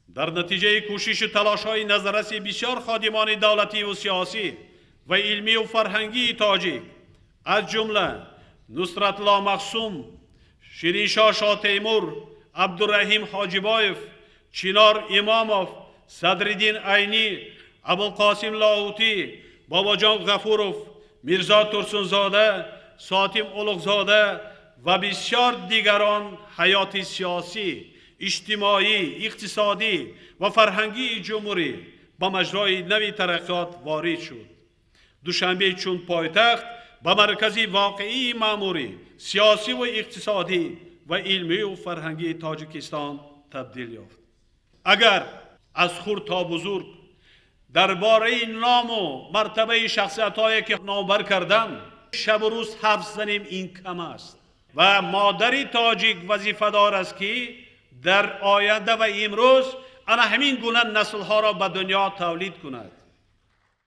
Дар натиҷаи кӯшишу талошҳои назарраси бисёр ходимони давлативу сиёсӣ ва илмию фарҳангии тоҷик, аз ҷумла Нусратулло Маҳсум, Шириншоҳ Шотемур, Абдураҳим Ҳоҷибоев, Чинор Имомов, Садриддин Айнӣ, Абулқосим Лоҳутӣ, Бобоҷон Ғафуров, Мирзо Турсунзода, Сотим Улуғзода ва бисёр дигарон ҳаёти сиёсӣ, иҷтимоӣ, иқтисодӣ ва фарҳангии ҷумҳурӣ ба маҷрои нави тараққиёт ворид шуд. Душанбе чун пойтахт ба маркази воқеии маъмурӣ, сиёсӣ ва иқтисодӣ ва илмию фарҳангии Тоҷикистон табдил ёфт. Агар аз хурд то бузург дар бораи ному мартабаи шахсиятҳое ки номбар кардам шабу рӯз ҳарф занем, ин кам аст ва модари тоҷик вазифадор аст, ки дар оянда ва имрӯз ана ҳамин гуна наслҳоро ба дунё тавлид кунад.